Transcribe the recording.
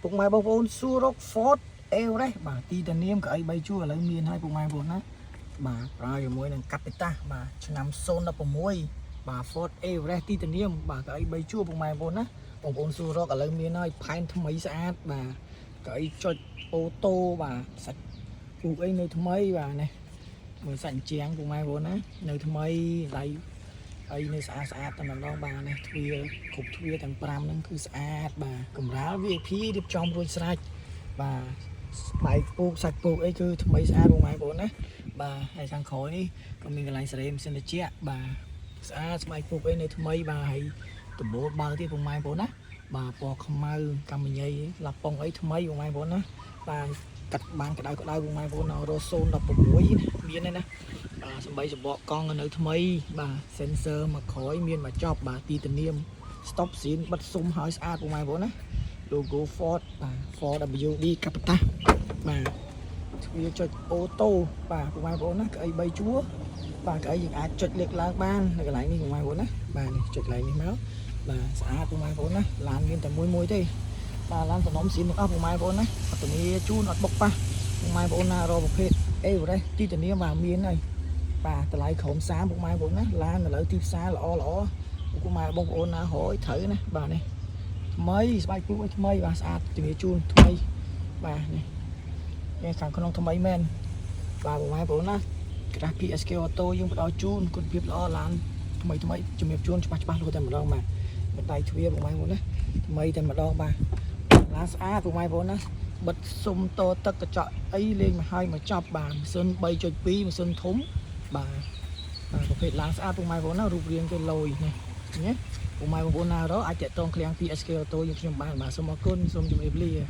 ពុកម៉ែបងប្អូនសួររក Ford Everest បាទទីតានាមកៅអី3ជួរឥឡូវមានហើយពុកម៉ែបងប្អូនណាបាទប្រើជាមួយនឹងកាពីតាបាទឆ្នាំ016បាទ Ford Everest ទីតានាមបាទកៅអី3ជួរពុកម៉ែបងប្អូនណាបងប្អូនសួររកឥឡូវមានហើយផែនថ្មីស្អាតបាទកៅអីចុច auto បាទសាច់ពូកអីនៅថ្មីបាទនេះមើលសាច់ជាងពុកម៉ែបងប្អូនណានៅថ្មីដៃអីនៅស្អាតស្អាតតែម្ដងបាទនេះទ្វារគ្រប់ទ្វារទាំង5ហ្នឹងគឺស្អាតបាទកម្រាល VIP រៀបចំរួចស្រេចបាទស្បែកពូកសាច់ពូកអីគឺថ្មីស្អាតពុកម៉ែបងប្អូនណាបាទហើយខាងក្រោយនេះក៏មានកន្លែងសេរីម៉ាស៊ីនត្រជាក់បាទស្អាតស្បែកពូកអីនៅថ្មីបាទហើយដំបូលបើទៀតពុកម៉ែបងប្អូនណាបាទពណ៌ខ្មៅកម្មញីឡាប៉ុងអីថ្មីពុកម៉ែបងប្អូនណាបាទកាត់បានក្តៅក្តៅពុកម៉ែបងប្អូនរ016មានទេណាបាទសំបីសបកកង់នៅថ្មីបាទ sensor មកក្រោយមានមកចប់បាទទីតានាម stop ស៊ីនបិទស៊ុំហើយស្អាតពុកម៉ែបងប្អូនណា logo Ford បាទ 4WD កាប៉តាបាទទ្វារចុច auto បាទពុកម៉ែបងប្អូនណាកៅអី3ជួរបាទកៅអីយើងអាចចុចលើកឡើងបាននៅកន្លែងនេះពុកម៉ែបងប្អូនណាបាទនេះចុចកន្លែងនេះមកបាទស្អាតពុកម៉ែបងប្អូនណាឡានមានតែមួយមួយទេបាទឡានសំណុំស៊ីនទាំងអស់ពុកម៉ែបងប្អូនណាអត់ធានាជូនអត់បុកប៉ះពុកម៉ែបងប្អូនណារកប្រភេទអេវរ៉េសទីធានាបាទមានហើយបាទតម្លៃក្រុម30ពុកម៉ែបងប្អូនណាឡានឥឡូវទីផ្សារល្អល្អពុកម៉ែបងប្អូនណារយត្រូវណាបាទនេះថ្មីស្បែកពូកឲ្យថ្មីបាទស្អាតធានាជូនថ្មីបាទនេះនេះខាងក្នុងថ្មីមែនបាទពុកម៉ែបងប្អូនណាក្រាស់ PSK Auto យើងផ្ដល់ជូនគុណភាពល្អឡានថ្មីថ្មីជំរាបជូនច្បាស់ច្បាស់លុះតែម្ដងបាទបន្ដៃទ្វារពុកម៉ែបងប្អូនណាថ្មីតែម្ដងបាទឡានស្អាតពុកម៉ែបងប្អូនណាបិទសុំតទឹកកញ្ចក់អីលេងមកហើយមកចប់បាទម៉ាស៊ីន3.2ម៉ាស៊ីនធំបាទបាទប្រភេទឡានស្អាតពុកម៉ែបងប្អូនណារូបរាងគេលយនេះណាពុកម៉ែបងប្អូនណារកអាចតាក់ទងឃ្លាំង PSK Auto យើងខ្ញុំបានបាទសូមអរគុណសូមជម្រាបលា។